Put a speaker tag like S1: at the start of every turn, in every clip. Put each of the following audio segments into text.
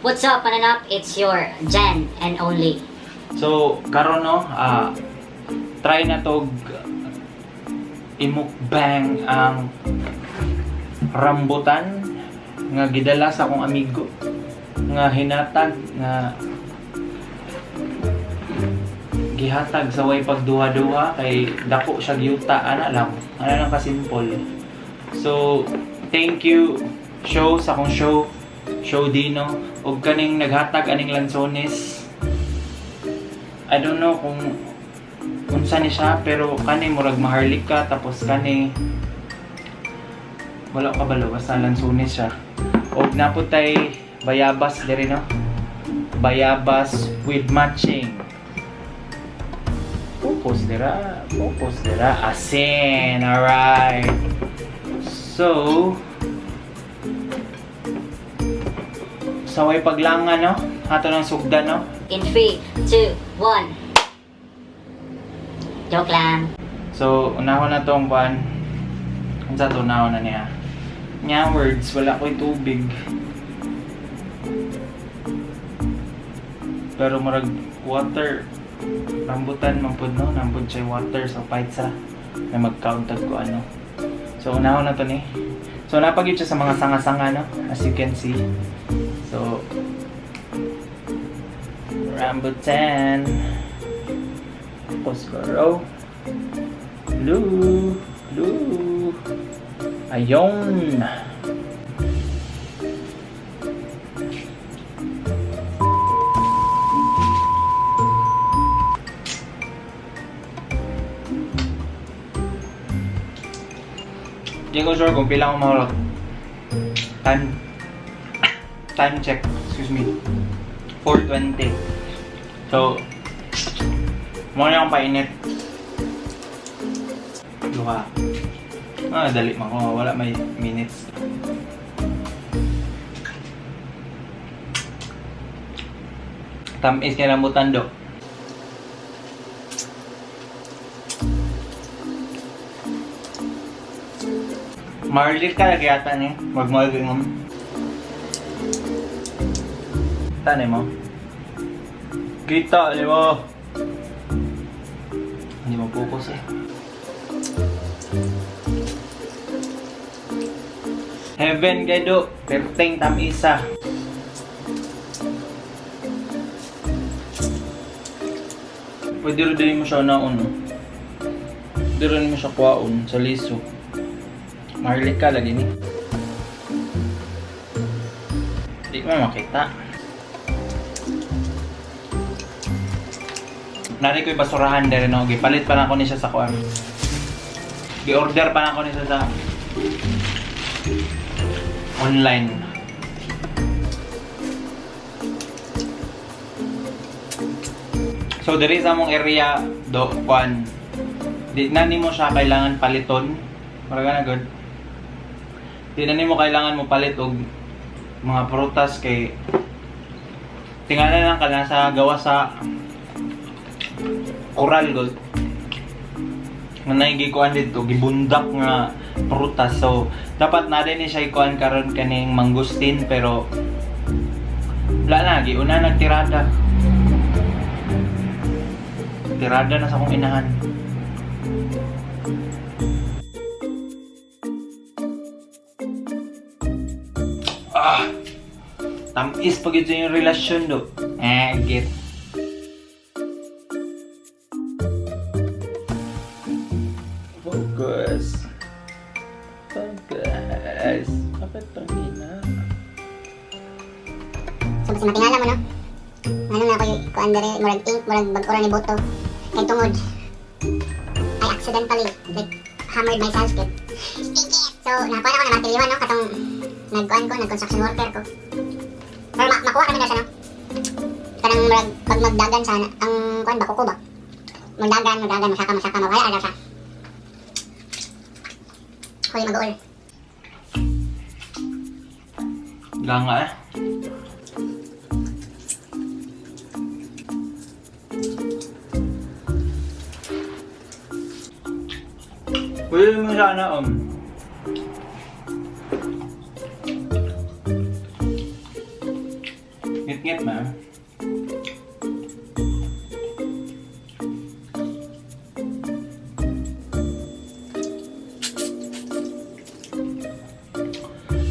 S1: What's up, Pananap? It's your Jen and only.
S2: So, karon no, try na tog imukbang ang rambutan nga gidala sa akong amigo nga hinatag nga gihatag sa way pagduha-duha kay dako siya gyuta, ana lang, ana lang ka simple. So thank you show sa akong show show Dino og kaning naghatag aning lansones. I don't know kung unsa ni siya, pero kani murag maharlika, tapos kani wala ka balo, basta lansones siya. Og naputay bayabas diri no, bayabas with matching. Focus dira, focus dira, asin. Alright, so saway paglangan no, hato ng sugdan no.
S1: In 3, 2, 1. Joke lang.
S2: So, unahon na tong kuan. Unsa to, unahon na niya? Nya words, wala ko'y tubig. Pero murag water rambutan man pud no, nambod siya water, so pahit sa na mag-count ko ano. So unahon na to ni. So napagyud siya sa mga sanga-sanga no, as you can see. So rambutan. Tapos Blue. Blue. Ayun. Hindi ko sure kung pila akong mahulog. Time check. Excuse me. 4:20. So, muna akong painit. Duha. Ah, dali man ko. Wala may minutes. Tamis kay rambutan do. Marlit ka lagi ata ni. Magmaging mo. Tani mo. Kita ni mo. Hindi mo focus eh. Heaven kay do, perteng tamisa. Pwede rin din mo siya naon. No? Pwede rin mo siya kuwaon sa liso. Marlik ka lagi ni. Hindi mo makita. Nari ko'y basurahan din no. Gipalit pa na ako ni siya sa kuwan. Gi-order pa na ako ni siya sa online. So diri sa among area do kwan. Di na nimo siya kailangan paliton. Mura na good. Di na nimo kailangan mo palit og mga prutas kay tingala lang ka na sa gawa sa koral god. Nga naigikuan dito, gibundak nga prutas. So, dapat na din ni siya ikuan karon kaning mangustin, pero wala na, giuna nagtirada. Tirada na sa akong inahan. Ah! Tamis pag ito yung relasyon do. Eh, get. Focus. Focus. Bakit ang ina?
S3: So basta matingala mo no. Ano na ako'y kuan dere, murag ink, murag bag-ora ni boto. Kay tungod I accidentally like hammered myself kit. So nakuha na ko na martilyuhan no katong nagkuan ko, nag-construction worker ko. Pero makuha kami na siya no. Kanang murag pag magdagan sa ang kuan ba kuko ba. Magdagan, magdagan, masaka, masaka, mawala ra siya. Hoy, mag-uol.
S2: Langa eh. Pwede mo sana. Ngit-ngit ma.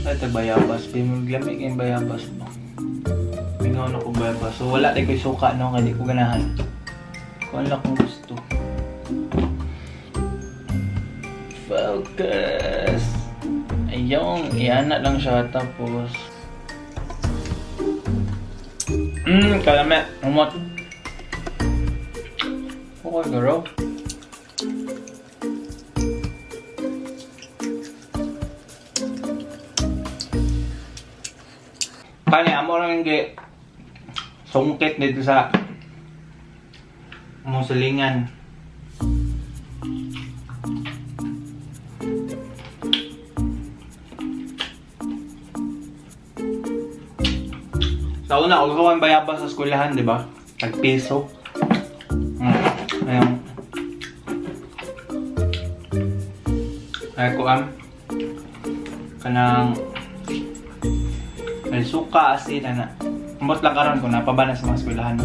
S2: Ay, ito bayabas. Lamig yung bayabas mo. Mingaw na ko bayabas. So, wala tayo ko'y suka, no? Kaya di ko ganahan. Kung ano lang kung gusto. Focus! Ayun, iana lang siya. Tapos, kalame. Umot. Okay, girl. Kani, amo lang yung sungkit dito sa musulingan. Sa una, uso ang bayabas sa eskwelahan, di ba? Tagpiso. Ayun. Ay, kuam. Kanang may suka, asin, ana. Ambot lang karon kung napaba na sa mga eskwelahan.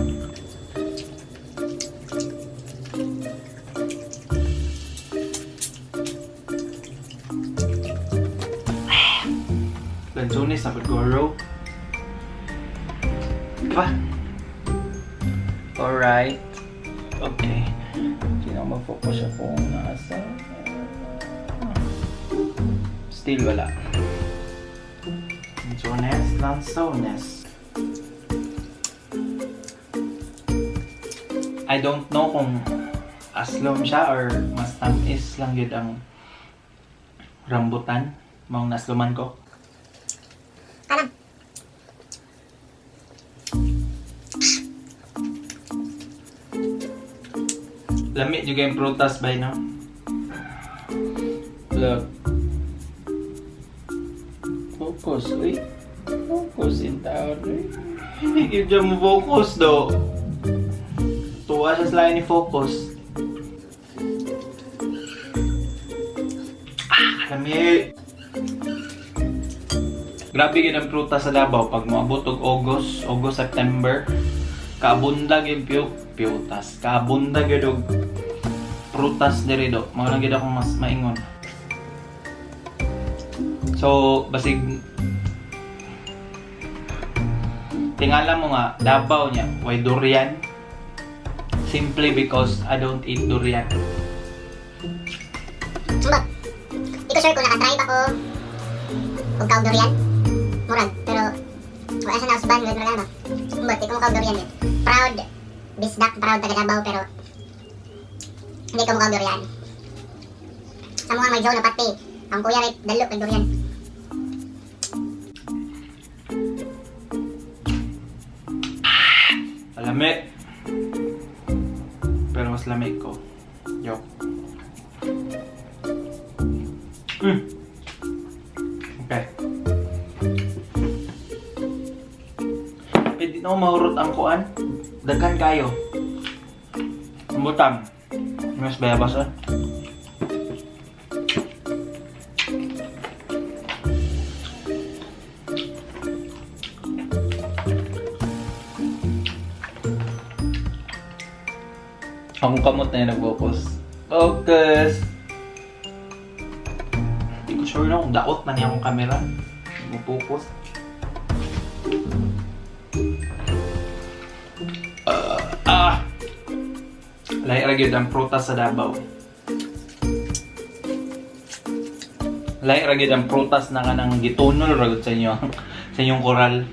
S2: Lansones na pud goro. Pa. Alright. Okay. Sino ang mag-focus ako kung nasa... Still wala. Lansones, lansones. I don't know kung aslom siya or mas tamis lang yun ang rambutan. Maong nasluman ko.
S3: Kanan.
S2: Lami juga yung prutas bay, no? Look. Focus, uy. Focus in town, uy. Hindi ka mo focus, do. Tuwa siya sa lain ni focus. Ah, lami. Grabe yun ang prutas sa Davao pag moabot og August, August, September. Kaabunda gyud piutas. Kaabunda gyud og prutas diri do. Mao lang gyud akong mas maingon. So, basig tingala mo nga Davao niya, why durian? Simply because I don't eat durian.
S3: Sumbat. Di ko sure kung nakatry pa ko og kaog durian. Murag, pero wala siya nausban, murag murag ano. Sumbat, di ko mo kaog durian eh. Proud, bisdak, proud taga Davao, pero hindi ko mo kaog durian. Sa mga may zone na pati, ang kuya right, dalo kay durian.
S2: Lami. Pero mas lami ko. Yok. Okay. Pwede na ako mahurot ang kuan. Daghan kayo. Butang. Mas bayabas ah. Ang kamot na yung nag-focus. Focus! Hindi ko sure na kung daot na niya akong camera. Mo-focus. Ah! Lahi ra gyud ang prutas sa Davao. Lahi ra gyud ang prutas na kanang gitunol ra gyud sa inyo sa inyong koral.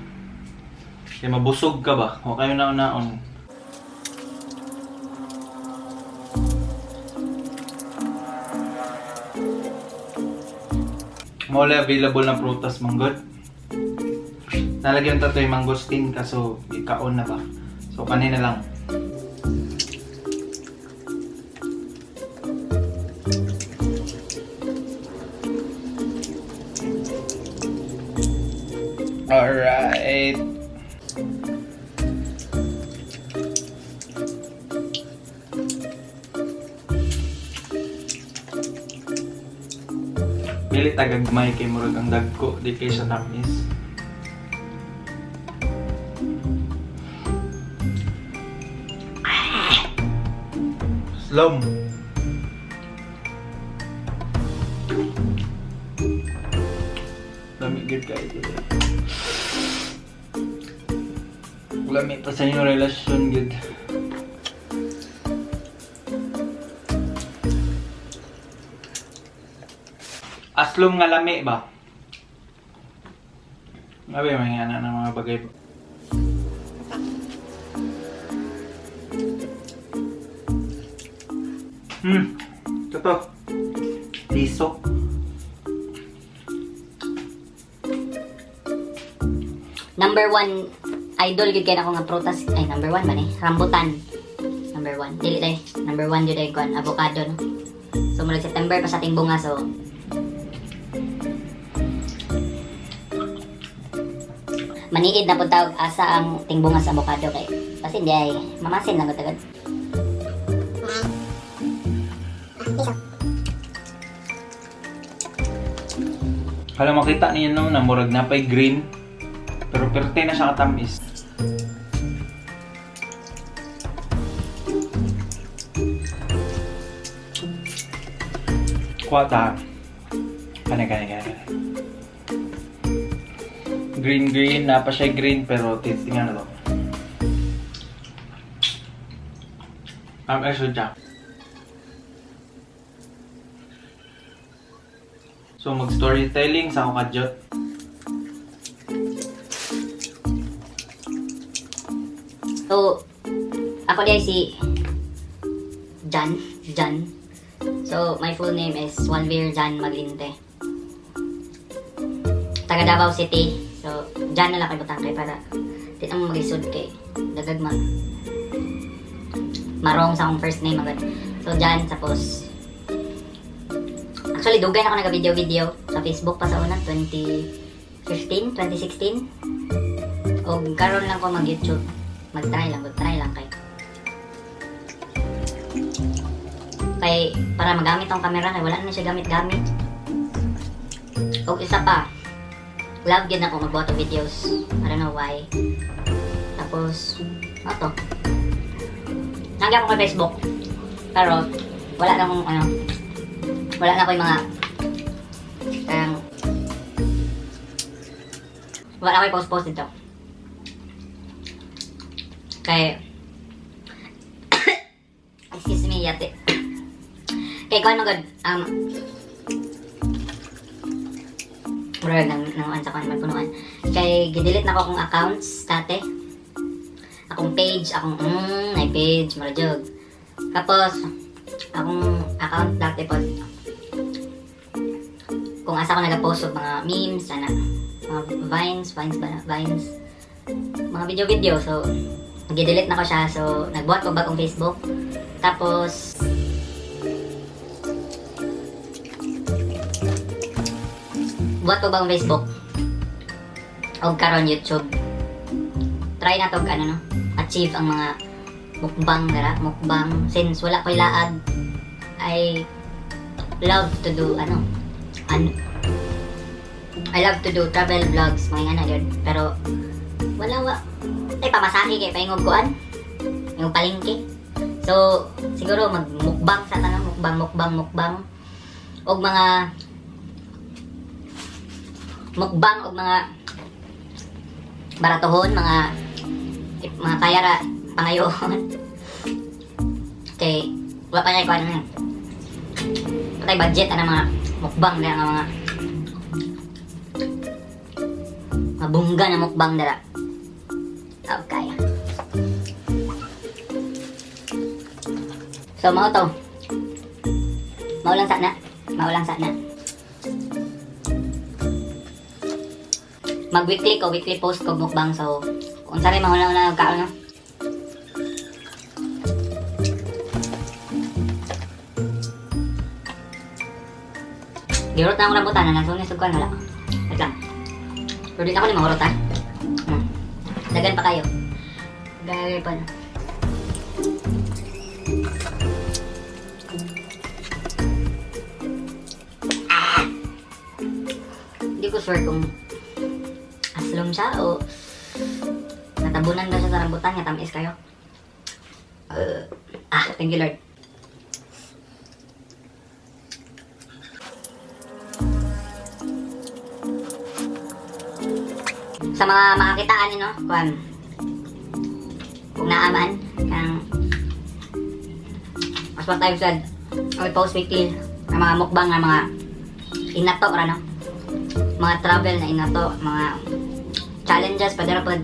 S2: Kaya mabusog ka ba? O kayo na naon. Mole available na prutas manggod. Nalagyan ta to yung mangosteen kaso ikaon na ba. So kanina lang. Alright. Pili tagagmay kay murag ang dagko di kay siya tamis. Aslom. Lami good kayo. Lami pa sa inyong relasyon gud. Aslom nga lami ba? Ngabi may ana ng mga bagay ba? Ito to. Liso.
S1: Number one, idol gyud kay nako nga prutas. Ay, number one ba ni? Rambutan. Number one. Dili day. Number one gyud ay kuan, avocado, no? So, murag September pa sa ating bunga, so maniid na po tawag asa ang tingbunga sa avocado kay kasi hindi ay mamasin lang gud agad.
S3: Ah, piso.
S2: Kala makita niyo no, na murag napay green. Pero perte na siya katamis. Kuha ta. Kani, kani, kani, kani. Green, green. Napa siya green pero titingnan na to. Am eh, siya. So mag-storytelling sa akong kadyot.
S1: So, ako di ay si Jan. Jan. So, my full name is Walvir Jan Maglinte. Taga Davao City. So, Jan na lang kay butang kay para di na mo maglisod kay dagag ma marong sa akong first name agad. So, Jan, tapos actually, dugay na ako nag-video-video sa Facebook pa sa una, 2015, 2016. O karon lang ko mag-YouTube. Mag-try lang kay. Kay para magamit ang kamera kay wala na siya gamit-gamit. Og isa pa, love gyud ako magbuhat og videos. I don't know why. Tapos, ano to? Nangyay ako kay Facebook. Pero, wala na akong ano, wala na ako yung mga, parang, wala ako yung post-post dito. Kay, excuse me, yate. Kay kuan man gud, murag nang nanguan sa kuan magpunuan. Kay gidelete na ko akong accounts dati. Akong page, akong may page, murag jud. Tapos akong account dati pod kung asa ko nag-post og mga memes ana, mga vines, vines ba na? Vines. Mga video-video. So, gidelete na ko siya. So, nagbuhat ko bagong Facebook. Tapos, buhat ko bagong Facebook. Og karon YouTube. Try na to og ano no, achieve ang mga mukbang dara, mukbang since wala ko'y laag. I love to do ano, ano I love to do travel vlogs, mga nga na yun. Pero wala wa ay pamasahe kay paingog kuan. Yung palengke. So siguro magmukbang sa tanang mukbang mukbang mukbang og mga mukbang og mga baratohon, mga kaya ra pangayoon. Kay wala pa kay kuan na. Patay budget ana mga mukbang na nga mga mabungga na mukbang dara. Okay. So mao to. Mao lang sana. Mao lang sana. Mag weekly ko, weekly post ko mukbang, so kung sa rin mahuna-una kaon no. Gihurot na akong rambutan na nasunis ug kuan wala. Wait lang. Pero di na ako ni mahurot ha. Dagan pa kayo. Gagawin pa na. Ah! Hindi ko sure kung aslom siya o natabunan ba siya sa rambutan nga tamis kayo. Ah, thank you Lord. Sa mga makakitaan ni, no, kuan. Kung naaman, kang as what I've said, I will post weekly ang mga mukbang nga mga inato ra, no? Mga travel na inato, mga challenges pwede ra pod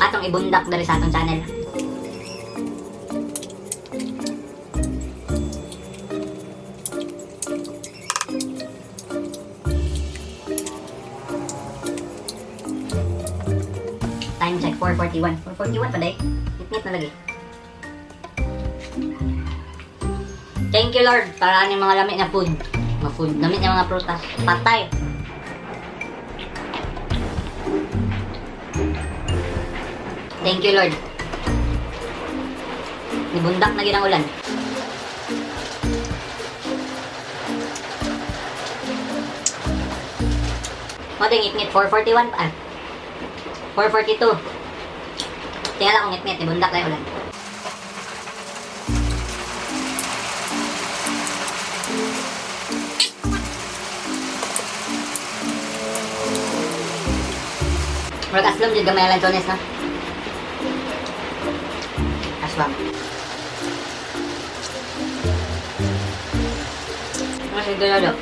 S1: atong ibundak diri sa atong channel. Time check, 4:41. 4:41 pa day. Ngit na lagi. Thank you, Lord, para aning mga lami na food. Mga food, lami na mga prutas. Patay. Thank you, Lord. Nibundak na gyud ang ulan. Mo ngit-ngit 4:41 pa. Ah. 4:42. Tingala kong ngit-ngit, nibundak na yung ulan. Murag aslom jud gamay ang lansones, no? Aswang. Mas sigurado. Ah.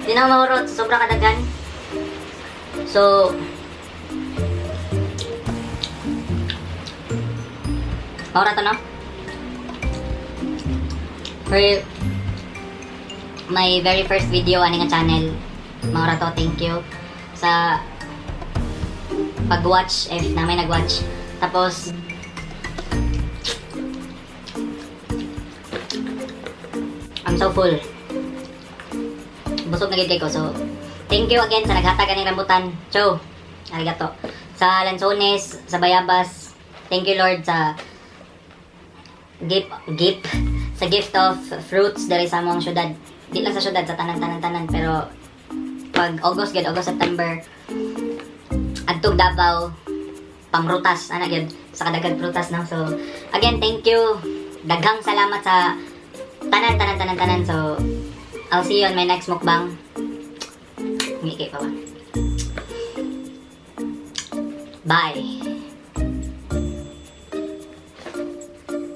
S1: Di na ako mahurot, sobra kadaghan. So, maura to, no? For my very first video ani nga channel, maura to, thank you sa pag-watch if na may nag-watch. Tapos, I'm so full. Busog na gid kay ko. So, thank you again sa naghatag aning rambutan. Cho, arigato. Sa lansones, sa bayabas, thank you, Lord, sa gift of fruits diri sa among syudad. Di lang sa syudad, sa tanan tanan tanan, pero pag August gid, August, September, adtog Davao pangrutas ana gyud sa kadaghang prutas, no? So again, thank you, daghang salamat sa tanan tanan tanan tanan. So I'll see you on my next mukbang. Ngiki pa ba? Bye.